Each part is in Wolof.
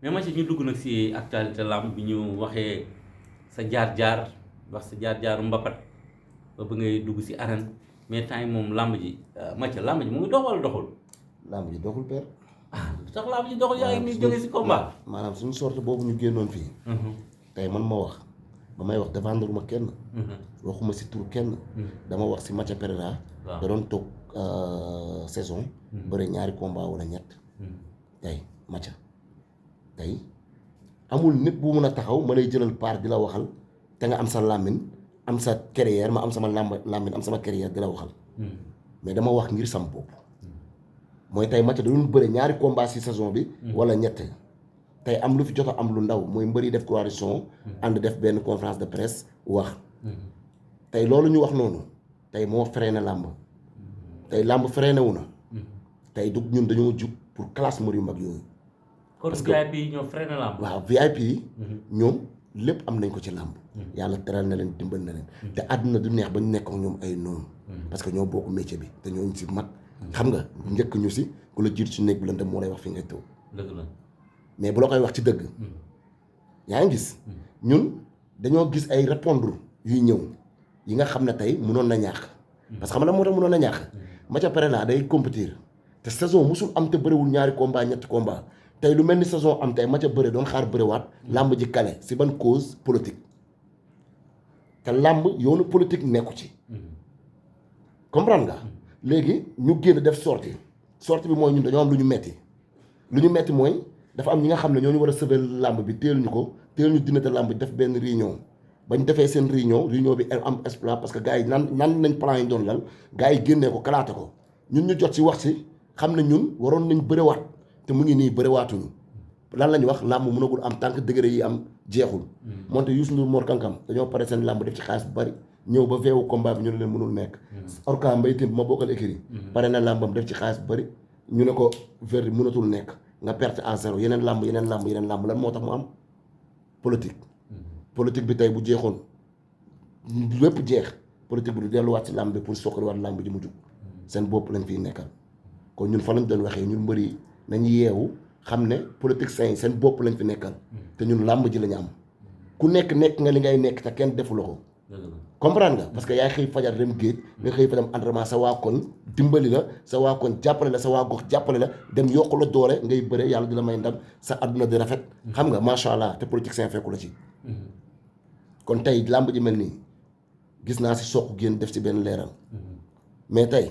mais ma ci ñu dugg nag si actualité lamb bi ñu waxee sa jaar-jaar wax sa jaar-jaaru mbapat ba ngay dugg si arène mais temps yi moom lamb ji Mathia lamb ji mu ngi dox wala doxul. lamb ji doxul père. sax lamb ji doxul yaa ngi nii jógee si combat. maanaam suñu sorte boobu ñu génnoon fii. tey man ma wax ba may wax défendre ma kenn. waxuma si tur kenn. dama wax si Mathia Pereira. waaw da doon toog saison. bëri ñaari combat wala ñett. tey Mathia tey amul nit bu mun a taxaw ma lay jëlal part di la waxal te nga am sa làmmiñ am sa carrière ma am sama làmmiñ am sama carrière di la waxal. mais dama wax ngir sam bopp. mooy tey Mathia da doon bëri ñaari combat si saison bi. wala ñett. tey am lu fi jot a am lu ndaw mooy mbëri def coalition ànd def benn conférence de presse wax tey loolu ñu wax noonu tey moo freiné làmb tey làmb freiné wu na tey du ñun dañoo jug pour classe mbër yu mag yooyu. kon VIP yi ñoo freiné làmb. waaw VIP yi ñoom lépp am nañ ko ci làmb yàlla teral na leen dimbal na leen te àdduna du neex ba ñu nekk ak ñoom ay noonu parce que ñoo bokk métier bi te ñooñu si mag xam nga njëkk ñu si ku la jiitu si néeg bi lan moo lay wax fi ngay taw. dëgg la. mais bu la koy wax ci dëgg yaa ngi gis ñun dañoo gis ay répondre yuy ñëw yi nga xam ne tey mënoon na ñàkk parce que xam nga moo tax mënoon na ñàkk Mathia Pereira day compétir te saison musul am te bëriwul ñaari combat ñetti combat tey lu mel ni saison am tey Mathia bëre doon xaar bëriwaat làmb ji kale si ban cause politique te làmb yoonu politique nekku ci comprendre nga léegi ñu génn def sortie bi mooy ñun dañoo am lu ñu metti mooy dafa am ñi nga xam ne ñoo ñu war a sauver làmb bi teel ñu dina te làmb bi def benn réunion bañ defee seen réunion bi am exploit parce que gars yi nan nañ plan yi doon lal gars yi génnee ko kalaate ko ñun ñu jot si wax si xam ne ñun waroon nañ bëriwaat te mu ngi nii bëriwaatuñu lan la ñu wax làmb mënagul am tànk degré yi am jeexul. moonte Youssou Ndour Mor Kankam dañoo pare seen làmb def ci xaalis bu bari ñëw ba veewu combat bi ñu ne leen mënul nekk. Orka Mbaye Tine ma bokkal écurie pare na làmbam def ci xaalis bu bari ñu ne ko verdi mënatul nekk. nga perte en zéro yeneen làmb lan moo tax mu am politique bi tey bu jeexoon lépp jeex politique bi du delluwaat ci làmb bi pour soxaliwaat làmb ji mu jug seen bopp lañ fiy nekkal kon ñun fa lañ doon waxee ñun mbëri nañu yeewu xam ne politiciens yi seen bopp lañ fi nekkal te ñun làmb ji la ñu am ku nekk nga li ngay nekk te kenn defu la ko comprendre nga parce que yaay xëy fajar dem géej nga xëy fa dem entraînement sa waa koñ dimbali la sa waa koñ jàppale la sa waa gox jàppale la dem yokku la doole ngay bëre yàlla di la may ndam sa adduna di rafet xam nga macha allah te politicien fekku la ci kon tey làmb ji mel nii gis naa si soq génn def ci benn leeral mais tey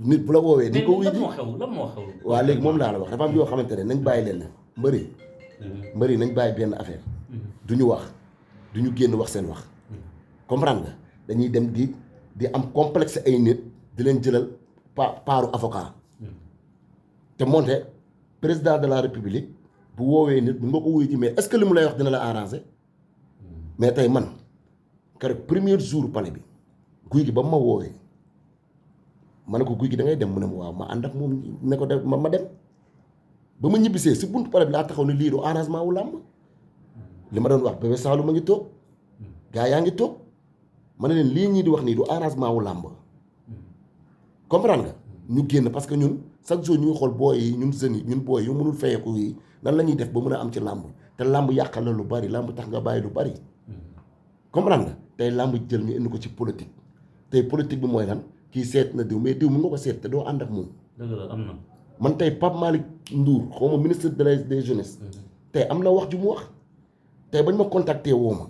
nit bu la woowee di ko wuy ji waaw léegi moom laa la wax dafa am yoo xamante ne nañ bàyyi leen mbëri nañ bàyyi benn affaire du ñu wax du ñu génn wax seen wax comprendre nga dañuy dem di am complexe ay nit di leen jëlal paaru avocat te moonte président de la république bu woowee nit bu nga ko wuy ji mais est-ce que li mu lay wax dina la arranger mais tey man keroog premier jour palais bi guy gi ba mu ma woowee ma ne ko guy gi da ngay dem mu ne ma waaw ma ànd ak moom ne ko def ma dem ba ma ñibbisee si buntu palais bi laa taxaw ne lii du arrangement wu làmb li ma doon wax Bébé Saloum ma ngi toog gaa yaa ngi toog ma ne leen lii ñii di wax nii du arrangement wu làmb comprendre nga ñu génn parce que ñun chaque jour ñu ngi xool booy yi ñun jeunes yi ñun booy yu mënul fayeeku yi nan la ñuy def ba mën a am ci làmb te làmb yàqal la lu bari làmb tax nga bàyyi lu bari comprendre nga tey làmb jël ñu indi ko ci politique tey politique bi mooy lan kii seet na diw mais diw mën nga ko seet te doo ànd ak moom. dëgg la am na. man tey Pape Malick Ndour xaw ma ministre de la des jeunesse tey am na wax ju mu wax tey bañ ma contacter woo ma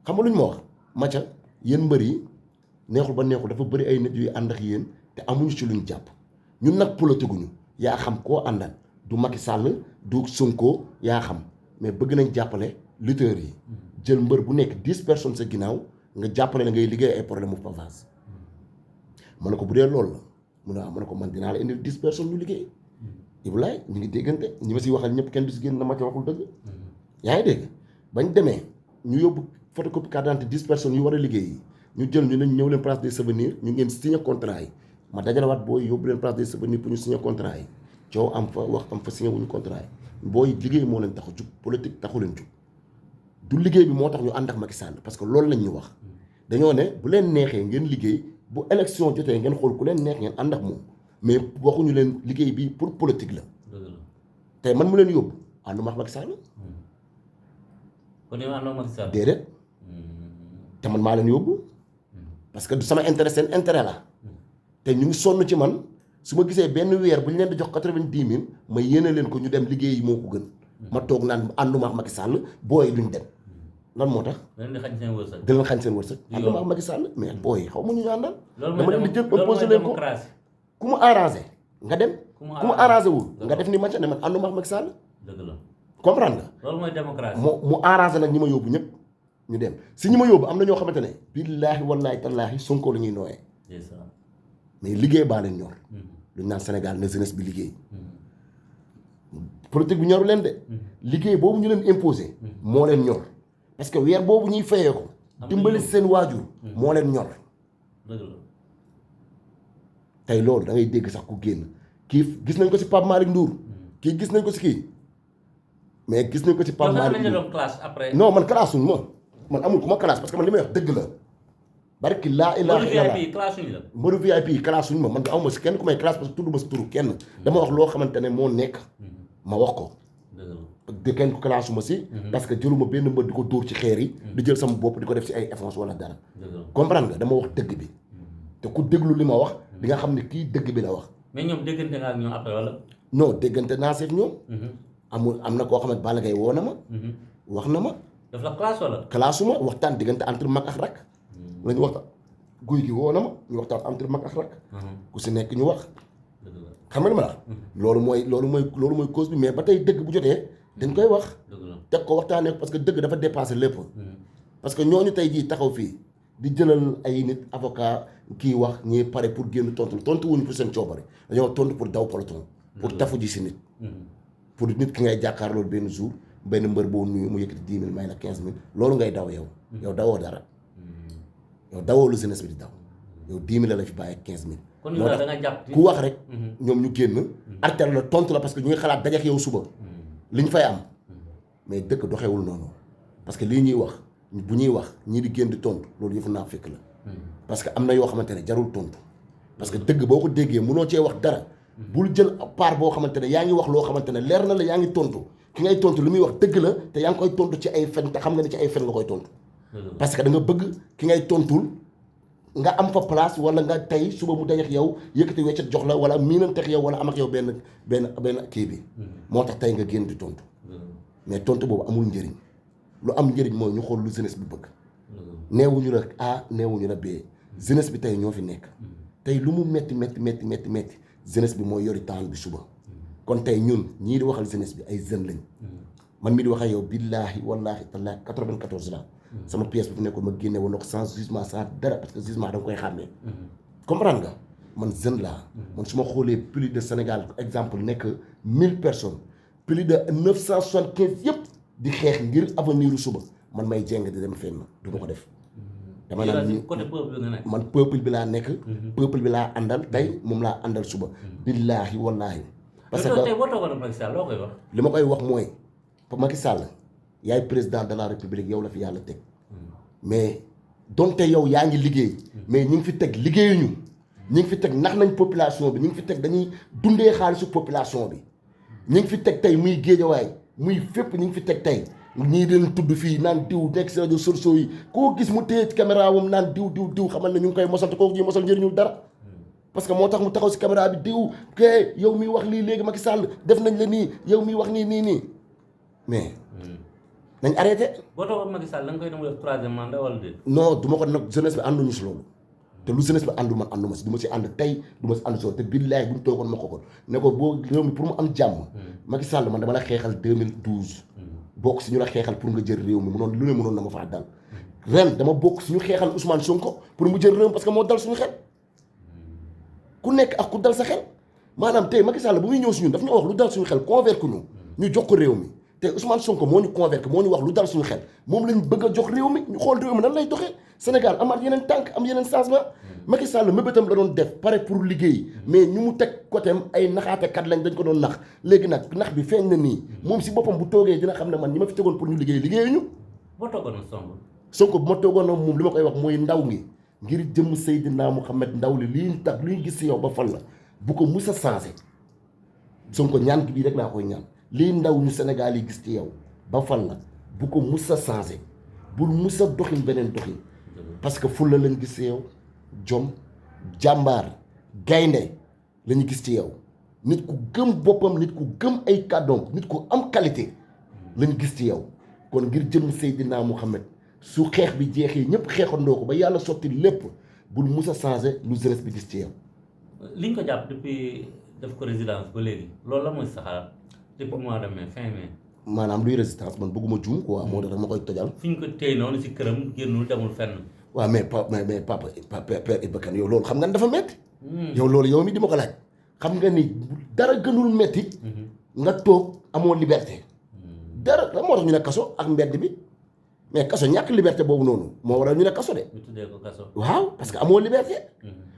xam nga lu ñu ma wax Mathia yéen mbër yi neexul ba neexul dafa bëri ay nit yuy ànd ak yéen te amuñu ci luñ jàpp ñun nag politique ñu yaa xam koo àndal du Macky Sall du Sonko yaa xam mais bëgg nañ jàppale lutteurs yi jël mbër bu nekk 10 personnes sa ginnaaw nga jàppale la ngay liggéey ay problème mu pavage ma ne ko bu dee loolu la mu ne waaw ma ne ko man dinaa la indil 10 personnes ñu liggéey Ibrahima ñu ngi déggante ñi ma si waxal ñëpp kenn du si génn na Mathia waxul dëgg yaa ngi dégg bañ demee ñu yóbbu photocopie carte d'identité 10 personnes yu war a liggéey yi ñu jël ñu ne ñëw leen place des souvenirs ñu ngeen signé contrat yi ma dajalewaat booy yóbbu leen place des souvenirs pour ñu signé contrat yi coow am fa wax am fa signé wuñu contrat yi booy liggéey moo leen tax a jug politique taxu leen jug du liggéey bi moo tax ñu ànd ak Macky Sall parce que loolu lañ ñu wax dañoo ne bu leen neexee ngeen liggéey bu élection jotee ngeen xool ku leen neex ngeen ànd ak moom mais waxuñu leen liggéey bi pour politique la tey man mu leen yóbbu ànduma ak Macky Sall kon yow àndoo Macky Sall. déedéet te man maa leen yóbbu parce que du sama intérêt seen intérêt la te ñu ngi sonn ci man su ma gisee benn weer bu ñu leen di jox 90 000 ma yéene leen ko ñu dem liggéeyi moo ko gën ma toog naan ànduma ak Macky Sall booy duñ dem lan moo tax. da leen di xañ seen wërsëg. di leen xañ seen wërsëg. ànduma ak Macky Sall mais booy xaw ma ñu ñu àndal. dama leen di jël loolu imposé mooy leen ko démocratie. ku mu arrangé nga dem. ku ku mu arrangé wul nga def ni Macky ne man ànduma ak Macky Sall. dëgg la comprendre nga. loolu mooy démocratie. mu arrangé nag ñi ma yóbbu ñëpp ñu dem si ñi ma yóbbu am na ñoo xamante ne. billaahi wallaahi tallaahi Sonko la ñuy nooyee. mais liggéey baa leen ñor. lu ñu naan Sénégal na jeunesse bi liggéey. politique bi ñoru leen de. liggéey boobu ñu leen imposé. moo leen ñor parce que weer boobu ñuy fayee ko. dimbali seen waajur. moo leen ñor. dëgg la tey loolu da ngay dégg sax ku génn kii gis nañ ko si Pape Malick Ndour. kii gis nañ ko si kii mais gis nañ ko si Pape Malick Ndour classe après. non man classe suñ ma man amul ku ma classe parce que man li may wax dëgg la. barki laa ilaaha illallaah VIP classe suñu la. mbaru VIP classe suñ ma man amuma si kenn ku may classe parce que tudd ma si turu kenn. dama wax loo xamante ne moo nekk. ma wax ko. de kenn ku classe ma si. parce que jëluma benn mbër di ko dóor ci xeer yi. di jël sama bopp di ko def si ay efforts wala dara. comprendre nga dama wax dëgg bi. te ku déglu li ma wax di nga xam ne kii dëgg bi la wax. mais ñoom déggante nga ak ñoom après wala. non déggante naa seeg ñoom. amul am na koo xam ne Balla Gaye woo na ma. wax na ma. daf la classe wala. classe ma waxtaan diggante entre mag ak rak. la ñu waxtaan guy gi woo na ma ñu waxtaan entre mag ak rak. ku si nekk ñu wax. xam nga li ma la loolu mooy cause bi mais ba tey dëgg bu jotee dañ koy wax. teg ko waxtaanee parce que dëgg dafa dépassé lépp. parce que ñooñu tey jii taxaw fii di jëlal ay nit avocat kii wax ñii pare pour génn tontu wuñu pour seen coobare dañoo tontu pour daw peloton. pour tafu ji si nit. pour nit ki ngay jàkkaar loolu benn jour benn mbër boo nuyu mu yëkkati 10 000 may la 15 000 loolu ngay daw yow. yow dawoo dara. yow dawoo lu jeunesse bi di daw. yow 10 000 la fi bàyyi 15 000. kon yow da nga jàpp ku wax rek. ñoom ñu génn. artère la tontu la parce que ñu ngi xalaat dajeek yow suba. li ñu fay am. mais dëkk doxewul noonu. parce que lii ñuy wax bu ñuy wax ñii di génn di tontu loolu yëfu naa fekk la. parce que am na yoo xamante ne jarul tontu. parce que dëgg boo ko déggee mënoo cee wax dara. bul jël part boo xamante ne yaa ngi wax loo xamante ne leer na la yaa ngi tontu ki ngay tontu li muy wax dëgg la te yaa ngi koy tontu ci ay fen te xam nga ne ci ay fen nga koy tontu. parce que da nga bëgg ki ngay tontul nga am fa place wala nga tey suba mu dajeek yow yëkkati weccet jox la wala miinanteeg yow wala am ak yow benn kii bi. moo tax tey nga génn di tontu. mais tontu boobu amul njëriñ lu am njëriñ mooy ñu xool lu jeunesse bi bëgg. neewuñu la A neewuñu la B jeunesse bi tey ñoo fi nekk. tey lu mu metti jeunesse bi mooy yori temps bi suba. kon tey ñun ñii di waxal jeunesse bi ay jeunes lañ. man mii di wax ak yow billaahi wallaahi tallaahi 94 la. sama pièce bi fu nekkoon ma génne woon na ko sans jugement sans dara parce que jugement da nga koy xàmmee. comprendre nga man jeune laa. man su ma xoolee plus de Sénégal exemple nekk 1000 personnes plus de 975 yëpp di xeex ngir avenir u suba man may jeng di dem fenn du ma ko def. dama naan côté peuple bi nga nekk. man peuple bi laa nekk. peuple bi laa àndal tey moom laa àndal suba. billaahi wallaahi. parce que tey boo toogoon ak Macky Sall loo koy wax. li ma koy wax mooy Macky Sall yaay président de la république yow la fi yàlla teg. mais donte yow yaa ngi liggéey. mais ñi ngi fi teg liggéeyuñu. ñi ngi fi teg nax nañ population bi ñi ngi fi teg dañuy dundee xaalisu population bi. ñi ngi fi teg tey muy géejawaay muy fépp ñi ngi fi teg tey. ñii leen tudd fii naan diw nekk si rajo sorso yi koo gis mu téye ci caméra wam naan diw xamal ne ñu ngi koy mosal te kooku ñuy mosal njëriñul dara. parce que moo tax mu taxaw si caméra bi diw ke yow miy wax lii léegi Macky Sall def nañ la nii yow miy wax nii mais nañ arrêté. boo toogoon Macky Sall da nga koy dem def troisième mandat wala déet. non du ma ko nag jeunesse bi ànduñu si loolu te lu jeunesse bi àndul man ànduma si du ma si ànd tey du ma si ànd soo te billaay bu ñu toogoon ma ko ne ko boo réew mi pour mu am jàmm Macky Sall man dama la xeexal 2012 bokk si ñu la xeexal pour nga jël réew mi lu ne mënoon na ma faa dal ren dama bokk si ñu xeexal Ousmane Sonko pour mu jël réew mi parce que moo dal suñu xel ku nekk ak ku dal sa xel maanaam tey Macky Sall bu muy ñëw si ñun daf ñu wax lu dal suñu xel convaincre ñu jox ko réew mi te Ousmane Sonko moo ñu convaincre moo ñu wax lu dal suñu xel moom lañ bëgg a jox réew mi ñu xool réew mi nan lay doxee Sénégal amaat yeneen tànk am yeneen changement Macky Sall mébétam la doon def pare pour liggéey mais ñu mu teg côté am ay naxaatekat lañ dañ ko doon nax léegi nag nax bi feeñ na nii moom si boppam bu toogee dina xam ne man ñi ma fi tegoon pour ñu liggéeyuñu. boo toogoon ak Sonko bu ma toogoon ak moom li ma koy wax mooy ndaw ngi ngir jëm Seydina Mouhamed ndaw li lii tax luy gis si yow ba fan la bu ko mus a changé Sonko ñaan gi bii rek laa koy ñaan lii ndaw ñu Sénégal yi gis ci yow ba fal la bu ko mus a changé bul mus a doxin beneen doxin parce que fulla lañ gis ci yow jom jàmbaar gaynde lañu gis ci yow nit ku gëm boppam nit ku gëm ay kàddoom nit ku am qualité lañu gis ci yow kon ngir jëm Seydina Mouhamed su xeex bi jeexee ñëpp xeexandoo ko ba yàlla sotti lépp bul mus a changé lu jeunesse bi gis ci yow. liñ ko jàpp depuis def ko résidence ba léegi loolu la mooy sa xalaat depuis mois de mai fin mai. maanaam luy résistance man bëgguma juum quoi moo tax ma koy tojal. fi ñu ko téye noonu si këram génnul demul fenn. waaw mais papa père Iba Kane yow loolu xam nga ni dafa metti yow loolu yow mi di ma ko laaj xam nga ni dara gënul metti nga toog amoo liberté dara la moo tax ñu ne kaso ak mbedd bi mais kaso ñàkk liberté boobu noonu moo waral ñu ne kaso de. ñu tuddee ko kaso. waaw parce que amoo liberté.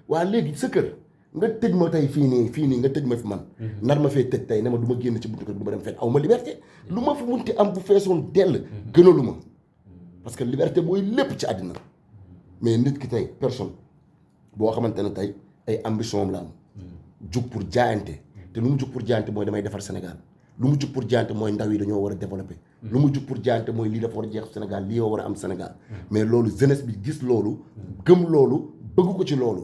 waa léegi sa kër nga tëj ma tey fii nii nga tëj ma fi man. nar ma fee tëj tey ne ma du ma génn ci buntu kër du ma dem fenn aw ma liberté lu ma fi munti am bu feesoon dell gënalu ma parce que liberté mooy lépp ci àddina mais nit ki tey personne boo xamante ne tey ay ambition am la am jug pour jaayante te lu mu jug pour jaayante mooy damay defar Sénégal lu mu jug pour jaayante mooy ndaw yi dañoo war a développer lu mu jug pour jaayante mooy lii dafa war a jeex Sénégal lii war a am Sénégal mais loolu jeunesse bi gis loolu gëm loolu bëgg ko ci loolu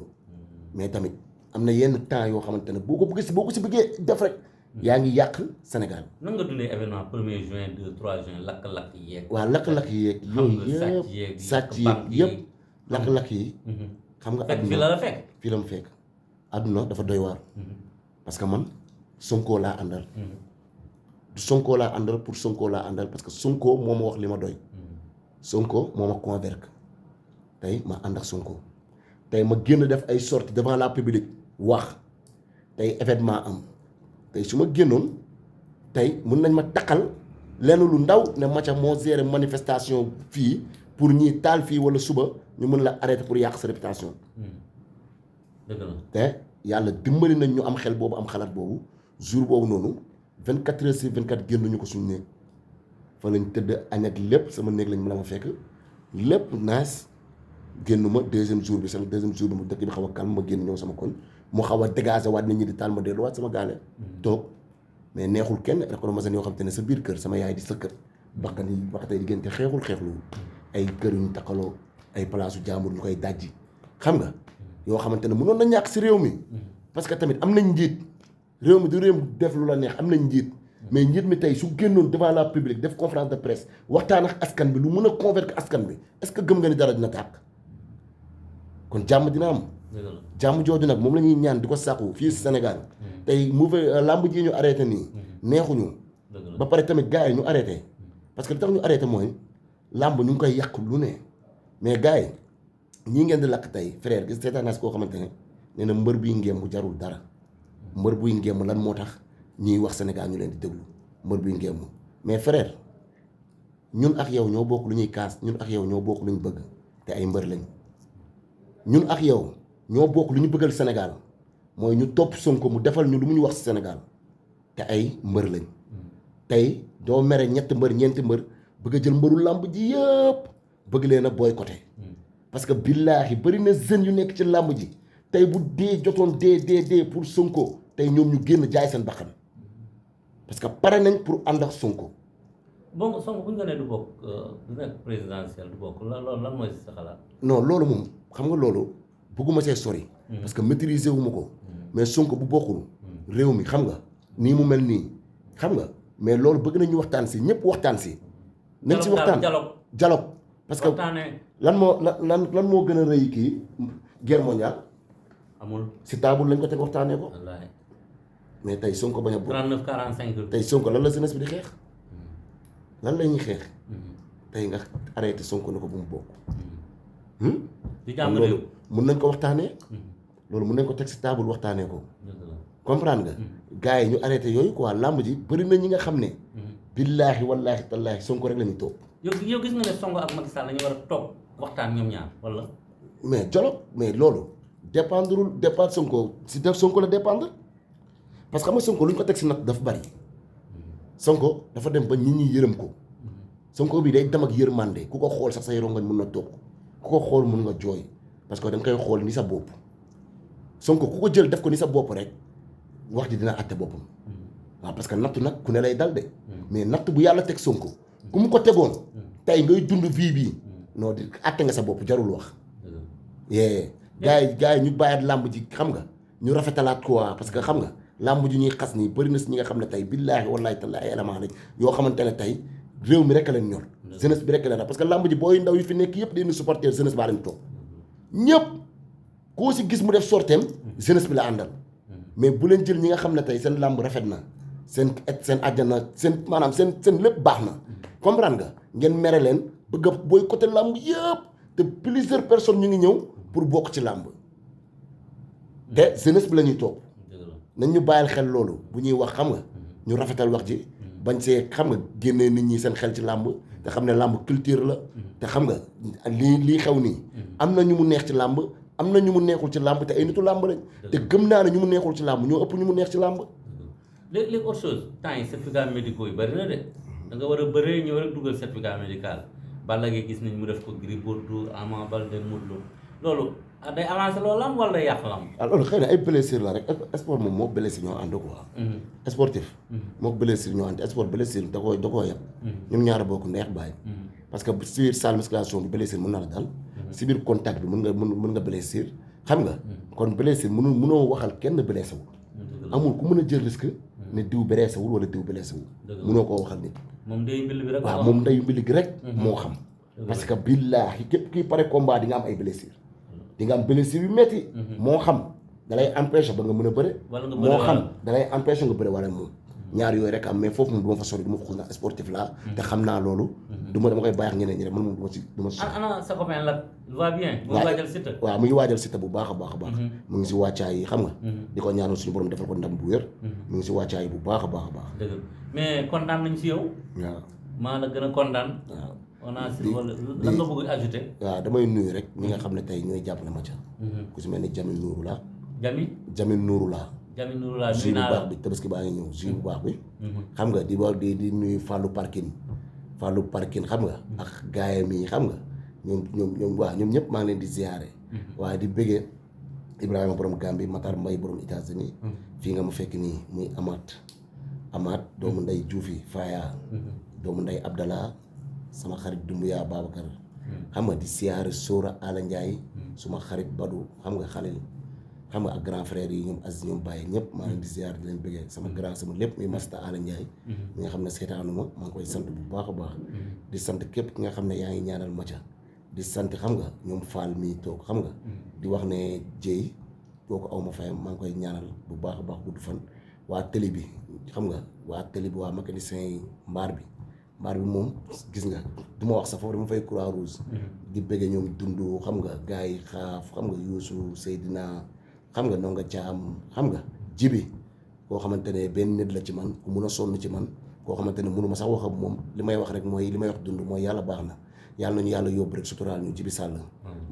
mais tamit am na yenn temps yoo xamante ne boo ko si bëggee def rek yaa ngi yàq Sénégal. nan nga dundee événement 1er juin 2 3 juin lakk-lakk yeeg. waaw lakk-lakk yeeg. yooyu yëpp sàcc yeeg yëpp lakk-lakk yi. xam nga fekk fii la la fekk. fii la mu fekk àdduna dafa doy waar. parce que man Sonko laa àndal. du Sonko laa àndal pour Sonko laa àndal parce que Sonko moo ma wax li ma doy. Sonko moo ma convaincre tey ma ànd ak Sonko tey ma génn def ay sorties devant la public wax tey événement am tey su ma génnoon tey mun nañ ma takkal lenn lu ndaw ne Mathia moo géré manifestation fii pour ñii taal fii wala suba ñu mën la arrêter pour yàq sa réputation. dëgg la te yàlla dimbali nañ ñu am xel boobu am xalaat boobu jour boobu noonu 24 heures sur 24 génnuñu ko suñu néeg fa lañ tëdd añ ak lépp sama néeg lañ mën a ma fekk lépp naas génnuma deuxième jour bi sama deuxième jour bi mu dëkk bi xaw a calme ma génn ñëw sama koñ mu xaw a dégager waat nit ñi di taal ma delluwaat sama gaale toog mais neexul kenn recommencé yoo xam te ne sa biir kër sama yaay di sa kër bakkan yi waxtay diggante xeexul ay kër yu ñu takkaloo ay palaasu jaambur ñu koy dajji xam nga yoo xamante ne mënoon na ñàkk si réew mi parce que tamit am nañ njiit réew mi du réew def lu la neex am nañ njiit mais njiit mi tey su génnoon devant la public def conférence de presse waxtaan ak askan bi lu mën a convaincre askan bi est-ce que gëm nga ni dara dina tàkk kon jàmm dina am jàmm jooju nag moom la ñuy ñaan di ko sàkku fii Sénégal tey mauvais làmb ji ñu arrêté nii neexuñu ba pare tamit gars yi ñu arrêté parce que li tax ñu arrêté mooy làmb ñu ngi koy yàq lu ne mais gars yi ñii ngeen di lakk tey frère gis seetaan naa si koo xamante ne nee na mbër buy ngéem bu jarul dara mbër buy ngéem lan moo tax ñuy wax Sénégal ñu leen di déglu mbër buy ngéem mais frère ñun ak yow ñoo bokk lu ñuy kaas ñun ak yow ñoo bokk lu ñu bëgg te ay mbër lañ ñun ak yow ñoo bokk lu ñu bëggal Sénégal mooy ñu topp Sonko mu defal ñu lu mu ñu wax si Sénégal te ay mbër lañ tey doo mere ñetti mbër ñeenti mbër bëgg a jël mbëru làmb ji yëpp bëgg leen a boycotté parce que billaahi bëri na jeunes yu nekk ci làmb ji tey bu dee jotoon dee pour Sonko tey ñoom ñu génn jaay seen bakkan parce que pare nañ pour ànd ak Sonko. bon Sonko bu ñu ko nee du bokk du nekk présidentiel du bokk loolu lan mooy sa xalaat. non loolu moom xam nga loolu bëgguma see sori. parce que maîtriser wu ma ko. mais Sonko bu bokkul. réew mi xam nga nii mu mel nii xam nga mais loolu bëgg nañu waxtaan si ñëpp waxtaan si. nañ si waxtaan dialogue parce que lan moo gën a rëy kii guerre mondiale. amul si table lañ ko teg waxtaanee ko. mais tey Sonko bañ a bokk 39 45. tey Sonko lan la jeunesse bi di xeex. lan la ñuy xeex. tey nga arrêté Sonko ne ko bu mu bokk. di jàmm réew mun nañ ko waxtaanee. loolu mun nañ ko teg si table waxtaanee ko. comprendre nga. gars yi ñu arrêté yooyu quoi làmb ji bëri na ñi nga xam ne. billaahi wallaahi tallaahi Sonko rek la ñuy toog. yow gis nga ne Sonko ak Macky Sall la ñu war a toog waxtaan ñoom ñaar wala. mais dialogue mais loolu dépendre Sonko si def Sonko la dépendre parce que xam nga Sonko lu ñu ko teg si nag dafa bari Sonko dafa dem ba nit ñi yërëm ko Sonko bi day dem ak yërmande ku ko xool sax say rongoñ mun na toog ku ko xool mun nga jooy parce que da nga koy xool ni sa bopp Sonko ku ko jël def ko ni sa bopp rek wax ji dina àtte boppam waaw parce que nattu nag ku ne lay dal de mais natt bu yàlla teg Sonko ku mu ko tegoon tey ngay dund vie bii non di àtte nga sa bopp jarul wax yee gars yi ñu bàyyi làmb ji xam nga ñu rafetalaat quoi parce que xam nga làmb ji ñuy xas nii bëri na si ñi nga xam ne tey billaahi wallaahi tallaahi ay élément lañ yoo xamante ne tey réew mi rek leen ñor jeunesse bi rek leen parce que làmb ji booy ndaw yi fi nekk yëpp dañuy supporter jeunesse baa lañ toog ñëpp koo si gis mu def sorteem jeunesse bi la àndal mais bu leen jël ñi nga xam ne tey seen làmb rafet na seen àjjana seen maanaam seen lépp baax na comprendre nga ngeen mere leen bëgg a boycotter làmb yëpp te plusieurs personnes ñu ngi ñëw pour bokk ci làmb te jeunesse bi la ñuy toog nañ ñu bàyyil xel loolu bu ñuy wax xam nga ñu rafetal wax ji bañ see xam nga génnee nit ñi seen xel ci làmb te xam ne làmb culture la te xam nga lii xew nii am na ñu mu neex ci làmb am na ñu mu neexul ci làmb te ay nitu làmb lañ te gëm naa ne ñu mu neexul ci làmb ñoo ëpp ñu mu neex ci làmb léegi autre chose temps yi certificat médicaux yi bari na de da nga war a bëree ñëw rek dugal certificat médical Balla Gaye gis nañ mu def ko Gris Bordeaux Ama Baldé Modou Lô loolu day avancé loolu lam wala day yàq lam loolu xëy na ay blessure la rek sport moom moo blessure ñoo ànd quoi sportif moo blessure ñoo ànd sport blessure da koo yem ñoom ñaar bokk ndeex bàyyi parce que si biir salle musculation bi blessure mën na la dal si biir contact bi mën nga blessure xam nga kon blessure mënoo waxal kenn blessé wul amul ku mën a jël risque ne diw blessé wul wala diw blessé wul mënoo koo waxal nit moom day mbil bi rek waaw moom day mbil gi rek moo xam parce que billaahi képp kii pare combat di nga am ay blessure di nga am blessure yu metti moo xam dalay empêcher ba nga mën a bëre moo xam dalay empêcher nga bëre wala moom ñaar yooyu rek am mais foofu moom du ma fa sori du ma ko xuus naa sportif laa te xam naa loolu dama koy bàyyi ak ñeneen ñi rek man moom du ma si ana sa copain la va bien mu ngi waajal Siteu waaw mu ngi waajal Siteu bu baax a baax a baax mu ngi si wàccaay yi xam nga di ko ñaanal suñu borom defal ko ndam bu wér mu ngi si wàccaay yi bu baax a baax a baax dëgg mais kontaan nañ si yow waaw maa la gën a kontaan waaw on a si wala lan nga bëgg ajouter waaw damay nuyu rek ñi nga xam ne tey ñooy jàppale ma ca ku si mel ni Jamil Nourou la Jamil Nourou la Jamil Nourou la jus bu baax bi tabaski baa ngi ñëw jus bu baax bi xam nga di nuyu Fallou Parkin xam nga ak gaayam yi xam nga ñoom ñëpp maa ngi leen di ziyaare waaye di bëggee Ibrahima borom Gambie Matar Mbaye borom États-Unis fii nga ma fekk nii muy Amath doomu nday Juufi Faya doomu nday Abdallah sama xarit Dumbuya Babacar xam nga di siyaare Sora Ala Ndiaye suma xarit Badou xam nga Khalil xam nga ak grand frère yi ñoom Aziz ñoom Baye ñëpp maa leen di ziyaare di leen bëggee sama grand sama lépp muy Masta Ala Ndiaye mi nga xam ne seetaanuma maa ngi koy sant bu baax a baax di sant képp ki nga xam ne yaa ngi ñaanal Macha di sant xam nga ñoom Fall mii toog xam nga di wax ne Dieye doo ko aw ma fayam maa ngi koy ñaanal bu baax a baax gudd fan waa télé bi xam nga waa télé bi waa mécanicien yi mbaar bi moom gis nga du ma wax sax foofu dama fay croix rouge di bëggee ñoom dundu xam nga gars yi xaaf xam nga Youssou Seydina xam nga Ndonga Thiam xam nga Jibi koo xamante ne benn nit la ci man ku mun a sonn ci man koo xamante ne mënu ma sax wax ak moom li may wax rek mooy li may wax dund mooy yàlla baax na yàlla nañu yàlla yóbbu rek suturaal ñu Jibi Sall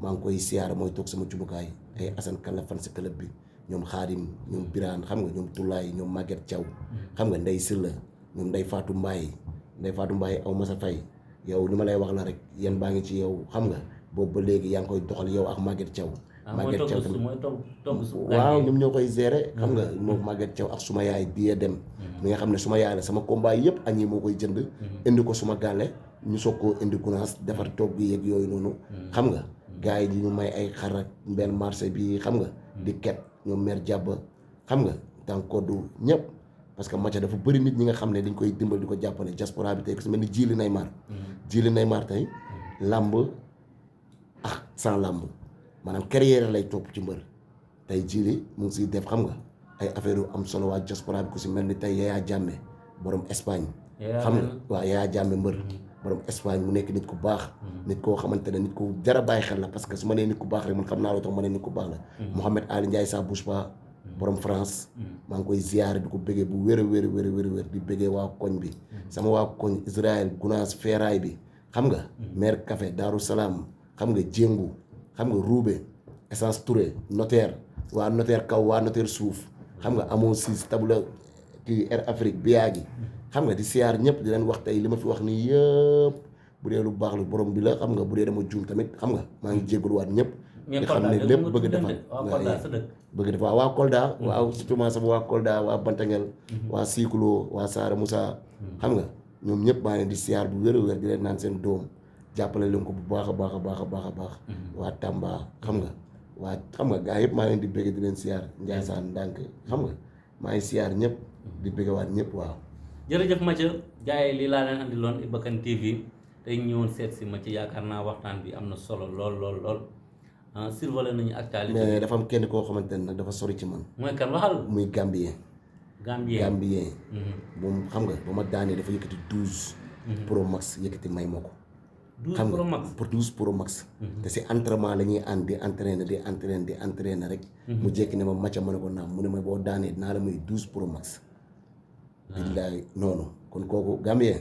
maa ngi koy siyaara mooy toog sama cubukaay ay Assane Kalla fan si club bi ñoom Xaadim ñoom Birane xam nga ñoom Toulaay ñoom Maguette Thiaw xam nga Ndey Silla ñoom Ndey Fatou Mbaye aw ma sa fay yow li ma lay wax la rek yéen baa ngi ci yow xam nga boobu ba léegi yaa ngi koy doxal yow ak Maguette Thiaw Maguette Thiaw tamit waaw ñoom ñoo koy gérer xam nga moom Maguette Thiaw ak suma yaay Biye Dem mi nga xam ne suma yaay la sama combat yëpp añ yi moo koy jënd indi ko suma gàlle ñu soog koo indi gunaas defar togg yeeg yooyu noonu xam nga gars yi di ñu may ay xar ak benn marché bi xam nga di ket ñoom mère jàbb xam nga tànkoddu ñëpp parce que Macha dafa bëri nit ñi nga xam ne dañ koy dimbal di ko jàppale diaspora bi tey ku si mel ni Jili Neymar tey làmb ak sans làmb maanaam carrière lay topp ci mbër tey Jili mu ngi siy def xam nga ay affaire yu am solo waa diaspora bi ku si mel ni tey Yaya Jammeh borom Espagne xam nga waaw Yaya Jammeh mbër borom Espagne mu nekk nit ku baax nit koo xamante ne nit ku jara bàyyi xel la parce que su ma nee nit ku baax rek man xam naa loo tax ma ne nit ku baax la Mohamed Ali Ndiaye sa bouge pas borom France maa ngi koy ziyaare di ko bëggee bu wér di bëggee waa koñ bi sama waa koñ Israël Gunaas Feeraay bi xam nga maire Café Daaru Salaam xam nga Jéngu xam nga Roubé Essence Touré notaire waa notaire kaw waa notaire suuf xam nga amoo siis tabula kii Air Afrique biyaa gi xam nga di siyaar ñëpp di leen wax tey li ma fi wax nii yëpp bu dee lu baax lu borom bi la xam nga bu dee dama juum tamit xam nga maa ngi jégaluwaat ñëpp mais nga xam Kolda ne dëgg lépp nga bëgg tudd defar leen de. waaw Kolda sa dëkk. bëgg defar waa Kolda waaw surtout ma sama waa Kolda waa Bantangel waa Siklo waa Saara Moussa xam nga ñoom ñëpp maa leen di siyaar bu wér a wér di leen naan seen doom jàppale leen ko bu baax a baax a baax a baax a baax waa Tamba xam nga waa xam nga gaa yëpp maa leen di bëgg di leen siyaar Ndiassane ndànk xam nga maa ngi siyaar ñëpp di bëggewaat ñëpp waaw jërëjëf Mathia gars yi lii laa leen andiloon Iba Kane TV tey ñëwoon seet si Mathia yaakaar naa waxtaan bi am na solo lool lool lool survolé nañu actualité mais dafa am kenn koo xamante ne nag dafa sori ci man mooy kan waxal muy Gambien Gambien moom xam nga ba ma daanee dafa yëkkati 12 pro max yëkkati may ma ko 12 Pro Max pour 12 pro max te si entraînement la ñuy ànd di entraîner rek mu jekki ne ma Mathia ma ne ko naam mu ne ma boo daanee dinaa la may 12 pro max billaay noonu kon kooku Gambien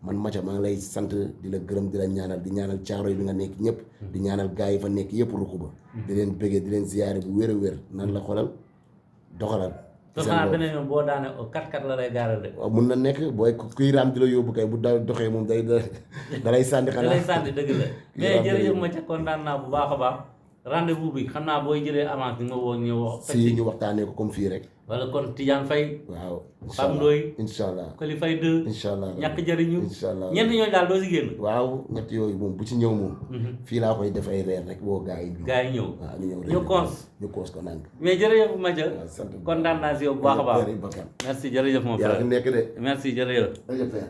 man Mathia maa ngi lay sant di la gërëm di la ñaanal di ñaanal caaro yi bi nga nekk ñëpp di ñaanal gars yi fa nekk yëpp ruku ba di leen bëggee di leen ziyaare bu wér a wér nan la xolal doxalal te xanaa beneen yoon boo daane 4-4 la lay gaaral de waaw mun na nekk booy kuy raam di la yóbbu kay bu da doxee moom day da lay sànni da xanaa lay sànni dëgg la mais jërëjëf Mathia kontaan naa bu baax a baax rendez-vous bi xam naa booy jëlee avance bi nga woo ñu wax si ñu waxtaanee ko comme fii rek wala kon Tidiane Faye waaw Pape Ndoye incha allah Koli Faye 2 incha allah ñàkk jëriñu incha allah ñeent ñooñu daal doo si génn waaw ñett yooyu moom bu ci ñëw moom fii laa koy def ay reer rek woo gars yi gars yi ñëw waaw ñu ñëw ñu cons ñu koos ko naan mais jërëjëf Mathia waaw sant kontaan naa si yow bu baax a baax Bakkan merci jërëjëf mon yaa frère fi nekk de merci jërëjëf jërëjëf